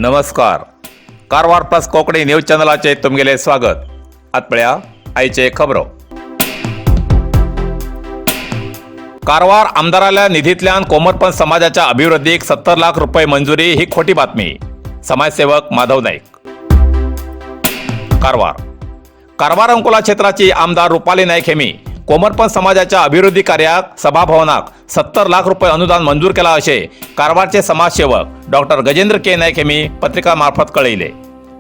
नमस्कार, Karwar plus Konkani news चॅनलाचे तुमगेले स्वागत. आत पळया आयचे खबरो. कारवार आमदाराल्या निधीतल्यान कोमरपंत समाजाच्या अभिवृद्धीक 70 लाख रुपये मंजुरी ही खोटी बातमी, समाजसेवक माधव नाईक. कारवार कारवार अंकोला क्षेत्राची आमदार रुपाली नाईक हेमी कोमरपंत समाजाच्या अभिवृद्धी कार्याक सभाभवनाक 70 लाख रुपये अनुदान मंजूर केला असे कारवारचे समाजसेवक डॉक्टर गजेंद्र के नाईक हेमी पत्रिका मार्फत कळयले.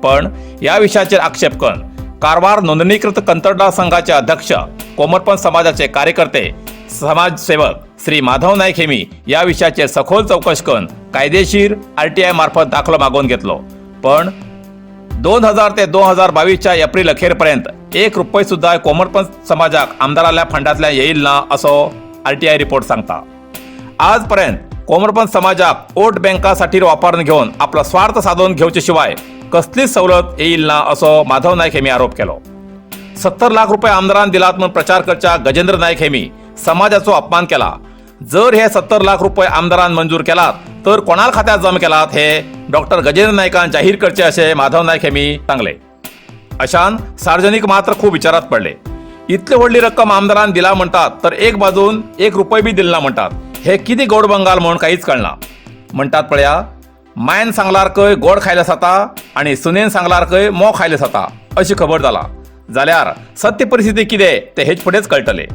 पण या विषयाचेर आक्षेप करून कारवार नोंदणीकृत कंत्राटदार संघाचे अध्यक्ष कोमरपंत समाजाचे कार्यकर्ते समाजसेवक श्री माधव नाईक हेमी या विषयाचेर सखोल चौकश करून कायदेशीर आरटीआय मार्फत दाखलो मागोवन घेतलो. पण 2000 ते 2022च्या एप्रिल अखेरपर्यंत एक रुपये सुद्धा कोमरपंत समाजाक आमदाराल्या फंडातल्यान येईल ना असो आरटीआय रिपोर्ट सांगता. आजपर्यंत कोमरपंत समाजाक वोट बँकासाठी वापरून घेऊन आपला स्वार्थ साधून घेवचे शिवाय कसलीच सवलत येईल ना असो माधव नाईक हेमी आरोप केलो. 70 लाख रुपये आमदारान दिलात म्हणून प्रचार करच्या गजेंद्र नाईक हेमी समाजाचो अपमान केला. जर हे 70 लाख रुपये आमदारान मंजूर केलात तर कोणाल खात्यात जमा केलात हे डॉक्टर गजेंद्र नायकान जाहीर करचे असे माधव नाईक हेमी सांगले. अशान सार्वजनिक मात्र खूप विचारात पडले. इतली व्हडली रक्कम आमदारान दिला म्हणतात तर एक बाजून एक रुपये बी दिल ना म्हणतात, हे किती गोड बंगाल म्हणून काहीच कळना. म्हणतात पळया, मायन सांगलार कय गोड खायला जाता आणि सुनेन सांगलार कय मोव खायला जाता अशी खबर जाला. जाल्यार सत्य परिस्थिती कितें तें हेच फुडेंच कळटलें.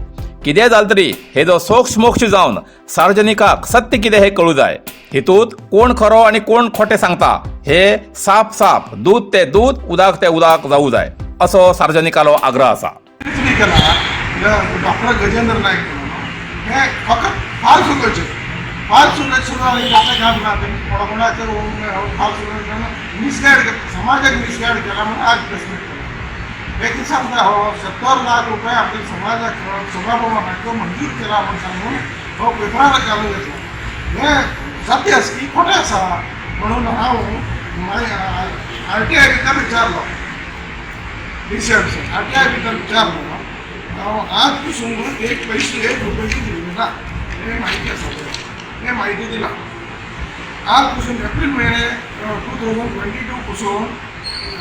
कितें जालें तरी हे जो सोक्ष मोक्ष जावन सार्वजनिकाक सत्य कितें हें कळूं जाय. हितूंत कोण खरो आनी कोण खोटें सांगता हे साफ साफ दूद ते दूद, उदक ते उदक जावूं जाय असो सार्वजनिकालो आग्रह आसा. कितें केला डॉक्टर गजेंद्र नाईक म्हणून, हे फकत फाल्स उलयचे, फाल्स उलयत सुद्दां आनी जाता काम ना. तेमी कोणा कोणाक फाल्स उलयत मिसगायड, समाजाक मिसगायड केला म्हणून आज प्रेस मीट केला. हे कितें सांगता, हो 70 लाख रुपये आपल्या समाजाक सभाभवनाक मंजूर केला म्हूण सांगून हो पेपरार घालून घेतला. हे सत्य आसा की खोटें आसा म्हणून हांव मागीर आरटीआय भितर विचारलो. डी सी ऑफिसर आरटीआय भितर विचारलो. हांव आज पसून एक पैसे एक रुपयाची दिली ना हे माहिती आसा, हे माहिती दिला. आज पसून एप्रील म्हयने 2022 पसून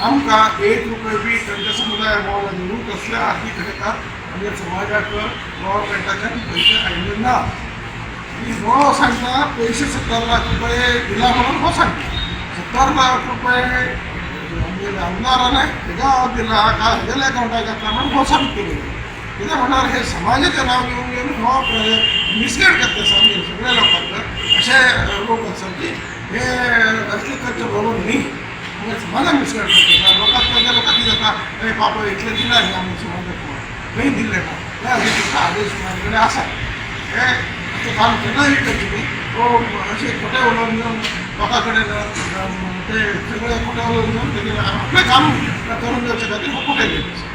आमकां एक रुपये बी तांच्या समुदाय मोला दिवन कसल्या आर्थीक हेका आमच्या समाजाक गव्हर्मेंटाच्यान पयशे आयिल्ले ना. आनी हो सांगता पयशे 70 लाख रुपये दिला म्हणून. हो सांगता 70 लाख रुपये आमगे आमदारान हेका दिला काय हेगेल्या अकावंटाक घातला म्हणून हो सांगता. कितें म्हणल्यार हे समाजाचें नांव घेवन घेवन हो मिसगायड करता आमगे सगळ्या लोकांक. अशे लोक आसा की हे असले करचें बरोबर न्ही. आमगे समाजाक मिसगायड करता लोकांक. तांच्या लोकांक कितें जाता, ए बाबा इतलें दिला न्ही आमी समाजाक, खंय दिल्लें ना. त्या खातीर तुमकां आदेश म्हाजे कडेन आसा. हे अशें काम केन्नाय करचें न्ही. तो अशें खोटें उलोवन घेवन लोकां कडेन ते सगळे खोटें उलोवन घेवन तेजेर आपलें काम करून घेवचे खातीर हो खोटें उलयता.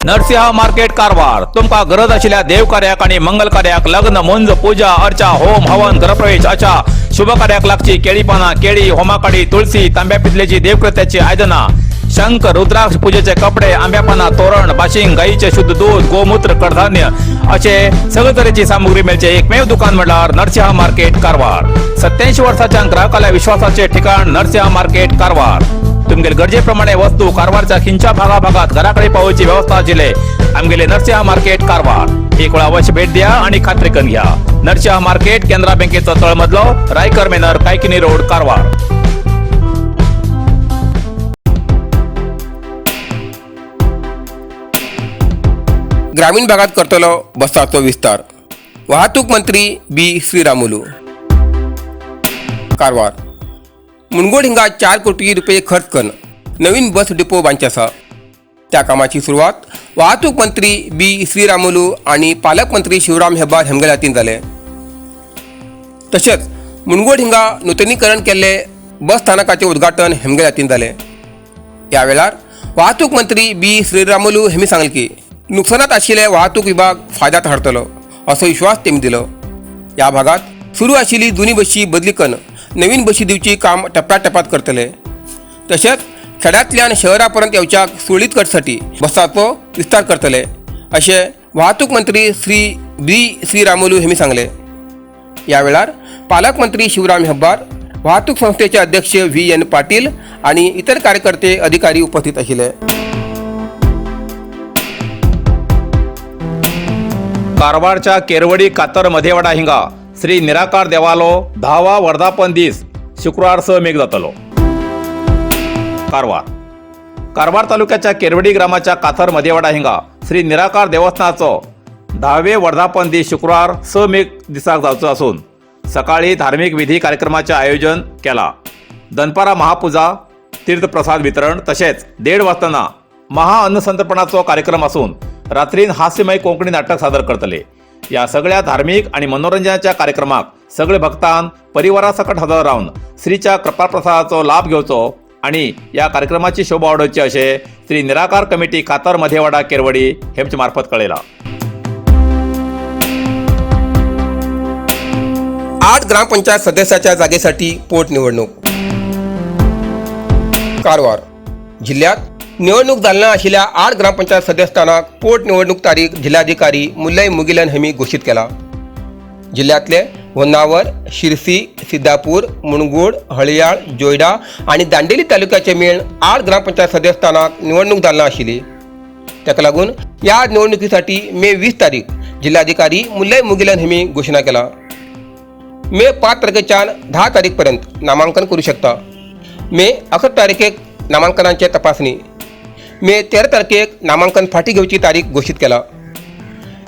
नरसिंह मार्केट कारवार. तुमकां गरज आशिल्ल्या देव कार्याक आणि मंगल कार्याक, लग्न, मुंज, पूजा अर्चा, होम हवन, गृहप्रवेश अशा शुभ कार्याक लागची केळी पानां, केळी, होमाकाडी, तुळसी, तांब्या पितलेची देवकृत्याची आयदनां, शंख, रुद्राक्ष, पूजेचे कपडे, आंब्या पानां, तोरण, बाशिंग, गाईचे शुद्ध दूध, गोमूत्र, कडधान्य असे सगळे तरेची सामुग्री मेळचे एकमेव दुकान म्हणल्यार नरसिंह मार्केट कारवार. 87 वर्साच्या ग्राहकाल्या विश्वासाचे ठिकाण नरसिंह मार्केट कारवार. तुमगेले गरजेप्रमाणे वस्तू कारवारच्या खिंच्या भागाभागात घराकडे पावोवची व्यवस्था आशिल्ले आमगेले नरसिंह मार्केट कारवार. एक वेळा अवश्य भेट द्या आणि खात्री करून घ्या. नरसिंह मार्केट, केनरा बँकेचो तळमजलो, रायकर मेनर, कायकिनी रोड, कारवार. ग्रामीण भागात करतलो बसाचो विस्तार, वाहतूक मंत्री बी श्रीरामुलू. कारवार मुनगोड हिंगा 4 कोटी रुपये खर्च करून नवीन बस डिपो बांदचे आसा. त्या कामाची सुरवात वाहतूक मंत्री बी श्रीरामुलू आणि पालकमंत्री शिवराम हेब्बार हेमगेल्या हातीन जाले. तशेंच मुनगोड हिंगा नुतनीकरण केल्ले बस स्थानकाचे उद्घाटन हेमगेल्या हातीन जालें. ह्या वेळार वाहतूक मंत्री बी श्रीरामुलू हेमी सांगलें की नुकसानात आशिल्ले वाहतूक विभाग फायद्यात हाडटलो असो विश्वास तेमी दिलो. ह्या भागात सुरू आशिल्ली जुनी बशी बदली करून नवीन बशी दिवची काम टप्प्याटप्प्यात करतले. तशेंच खेड्यांतल्यान शहरापर्यंत येवच्याक सुरळीत करसाठी बसाचो विस्तार करतले अशें वाहतूक मंत्री श्री बी श्रीरामुलू हेमी सांगले. ह्या वेळार पालकमंत्री शिवराम हेब्बार, वाहतूक संस्थेचे अध्यक्ष व्ही एन पाटील आणि इतर कार्यकर्ते अधिकारी उपस्थित आशिल्ले. कारवारच्या केरवडी कातर मधेवाडा हिंगा श्री निराकार देवालो 10वा वर्धापन दीस शुक्रार 6 मेक जातलो. कारवार कारवार तालुक्याच्या केरवडी ग्रामाच्या काथर मधेवाडा हिंगा श्री निराकार देवस्थानाचो 10वे वर्धापन दीस शुक्रार 6 मेक दिसाक जावचो आसून सकाळी धार्मिक विधी कार्यक्रमाचे आयोजन केला. दनपारा महापूजा, तीर्थप्रसाद वितरण तसेच 1:30 वाजताना महाअन्नसंतर्पणाचो कार्यक्रम असून रात्रीन हास्यमय कोंकणी नाटक सादर करतले. या सगळ्या धार्मिक आणि मनोरंजनाच्या कार्यक्रमाक सगळे भक्तान परिवारासकट हजर रावन श्रीच्या कृपाप्रसादाचो लाभ घेवचो आणि या कार्यक्रमाची शोभा वाडोवची अशें श्री निराकार कमिटी कातर मधेवाडा केरवडी हेमचे मार्फत कळयला. 8 ग्रामपंचायत सदस्याच्या जागेसाठी पोटनिवडणूक. कारवार जिल्ह्यात निवडणूक जालना आशिल्ल्या 8 ग्रामपंचायत सदस्यांक पोटनिवडणूक तारीख जिल्हाधिकारी मुल्लई मुगिलन हेमी घोशीत केला. जिल्ह्यातले होन्नावर, शिरसी, सिद्धापूर, मुणगोड, हळयाळ, जोयडा आणि दांडेली तालुक्याचे मेळ 8 ग्रामपंचायत सदस्यांक निवडणूक जालना आशिल्ली. ताका लागून या निवडणुकीसाठी मे 20 तारीख जिल्हाधिकारी मुल्लई मुगिलन हेमी घोषणा केला. मे 5 तारखेच्यान 10 तारीखपर्यंत नामांकन करू शकता. मे 11 तारखेक नामांकनांचे तपासणी, मे 13 तारखेक नामांकन फाटी घेवची तारीख घोशीत केला.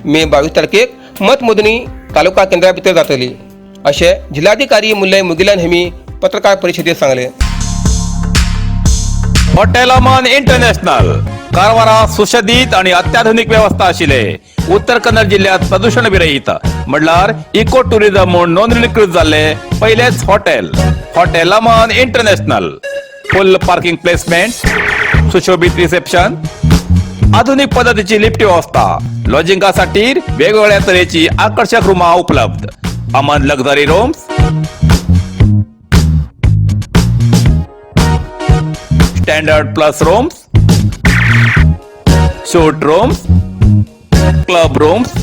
मे 22 तारखेक मतमोजणी तालुका केंद्रा भितर जातली अशें जिल्हाधिकारी मुल्लई मुगिलन हेमी पत्रकार परिशदेत सांगले. हॉटेल अमन इंटरनॅशनल कारवारा सुशोभित आणि अत्याधुनिक व्यवस्था आशिल्ले उत्तर कन्नड जिल्ह्यात प्रदूषण विरहित म्हणल्यार इको टुरिझम म्हूण नोंदणीकृत जाल्ले पयलेच hotel hotel Aman international. Full parking placement, सुशोभित रिसेप्शन, आधुनिक पद्धतीची लिफ्ट व्यवस्था, लॉजिंगासाठी वेगवेगळ्या तरेची आकर्षक रूमा उपलब्ध. Aman luxury rooms, standard plus rooms, suite rooms, club rooms,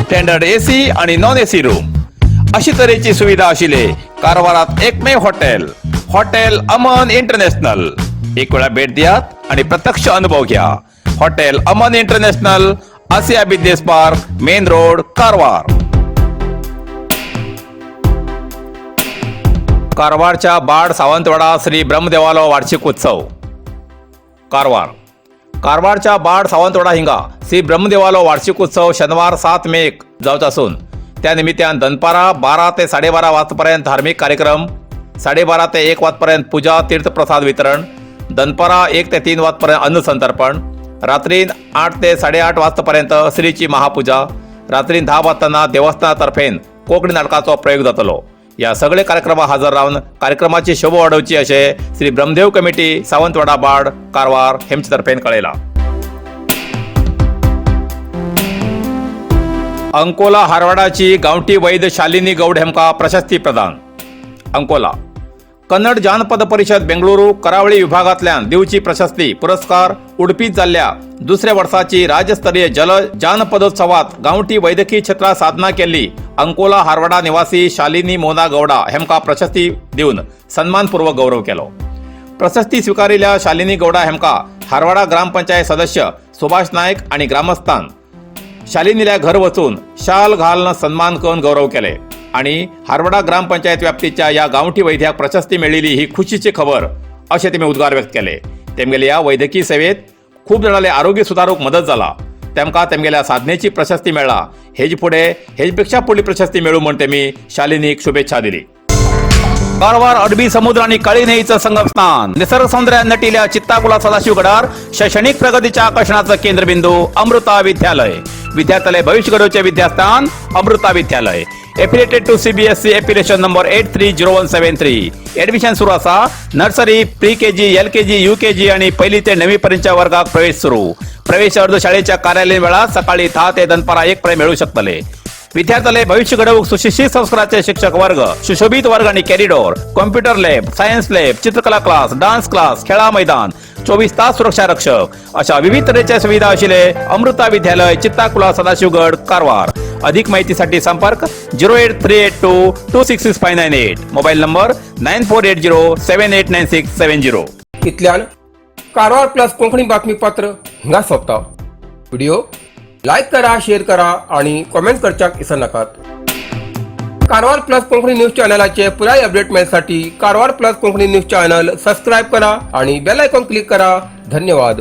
standard AC आणि नॉन एसी रूम अशी तरेची सुविधा आशिल्ले कारवारात एकमेव हॉटेल हॉटेल अमन इंटरनॅशनल. एक वेळा भेट दियात आणि प्रत्यक्ष अनुभव घ्या. Hotel Aman international, Asia business park, main road, Karwar. कारवारच्या बाड सावंतवाडा श्री ब्रह्मदेवालो वार्षिक उत्सव. कारवार कारवारच्या बाड सावंतवाडा हिंगा श्री ब्रह्मदेवालो वार्षिक उत्सव शनिवार 7 मेक जावचो आसून त्या निमित्तान दनपारा 12 ते 12:30 वाजपर्यंत धार्मिक कार्यक्रम, 12:30 ते 1 वाजपर्यंत पूजा तीर्थप्रसाद वितरण, दनपारा 1 ते 3 वाजपर्यंत अन्नसंतर्पण, रात्री 8 ते 8:30 वाजतापर्यंत श्रीची महापूजा, रात्री 10 वाजताना देवस्थानातर्फेन कोंकणी नाटकाचो प्रयोग जातलो. या सगळे कार्यक्रमाक हजर रावन कार्यक्रमाची शोभा वाडोवची अशें श्री ब्रह्मदेव कमिटी सावंतवाडा बाड कारवार हेमचे तर्फेन कळयला. अंकोला हारवाडाची गांवठी वैद्य शालिनी गौड हेमका प्रशस्ती प्रदान. अंकोला कन्नड जानपद परिषद बेंगळुरू करावळी विभागांतल्यान दिवची प्रशस्ती पुरस्कार उडपीत जाल्ल्या दुसऱ्या वर्साची राज्यस्तरीय जल जानपदोत्सवात गांवठी वैद्यकीय क्षेत्रात साधना केल्ली अंकोला हारवाडा निवासी शालिनी मोना गौडा हेमका प्रशस्ती दिवन सन्मानपूर्वक गौरव केलो. प्रशस्ती स्वीकारिल्ल्या शालिनी गौडा हेमका हारवाडा ग्रामपंचायत सदस्य सुभाष नायक आणि ग्रामस्थान शालिनील्या घर वचून शाल घालून सन्मान करून गौरव केले आणि हारवाडा ग्रामपंचायत व्याप्तीच्या या गांवठी वैद्याक प्रशस्ती मेळिल्ली ही खुशीची खबर अशें तेमी उद्गार व्यक्त केले. तेमगेले ह्या वैद्यकीय सेवेत खूब जाणांले आरोग्य सुदारूंक मदत जाला. तेमकां तेमगेल्या साधनेची प्रशस्ती मेळ्ळा. हेज फुडें हेज पेक्षा फुडली प्रशस्ती मेळूं म्हूण तेमी शालिनीक शुभेच्छा दिली. कारवार अरबी समुद्र आणि काळी न्हंयेचं संगमस्थान, निसर्ग सौंदर्यान नटिल्या चित्ताकुला सदाशिवगडार शैक्षणिक प्रगतीच्या आकर्षणाचं केंद्रबिंदू अमृता विद्यालय. विद्यार्थ्याले भविष्य घडवचे विद्यास्थान Amrita Vidyalaya. Affiliated to CBSE, affiliation number 830173. Admission सुरू असा. Nursery, pre KG, L K G, U K G आणि पहिली ते 9वी पर्यंतच्या वर्गात प्रवेश सुरू. प्रवेश अर्ज शाळेच्या कार्यालयीन वेळात सकाळी 10 ते दनपारा 1 पर्यंत मिळू शकतले. विद्यार्थ्याले भविष्य घडवूक सुशिक्षित संस्काराचे शिक्षक वर्ग, सुशोभित वर्ग आणि corridor, computer lab, science lab, चित्रकला क्लास, डान्स क्लास, खेळा मैदान, 24 तास सुरक्षा रक्षक अशा विविध तऱ्हेच्या सुविधा असलेले अमृता विद्यालय, चित्ताकुला, सदाशिवगड, कारवार. अधिक माहितीसाठी संपर्क 08382266598, mobile number 9480789670. इतल्यान कारवार प्लस कोंकणी बातमीपत्र हिंगा सोंपता. व्हिडिओ लायक करा, शेअर करा आणि कॉमेंट करच्याक विसरनाकात. कारवार प्लस कोंकणी न्यूज चॅनलाचे पुराय update मेळसाठी Karwar plus Konkani news channel subscribe करा आणि बेल आयकॉन क्लिक करा. धन्यवाद.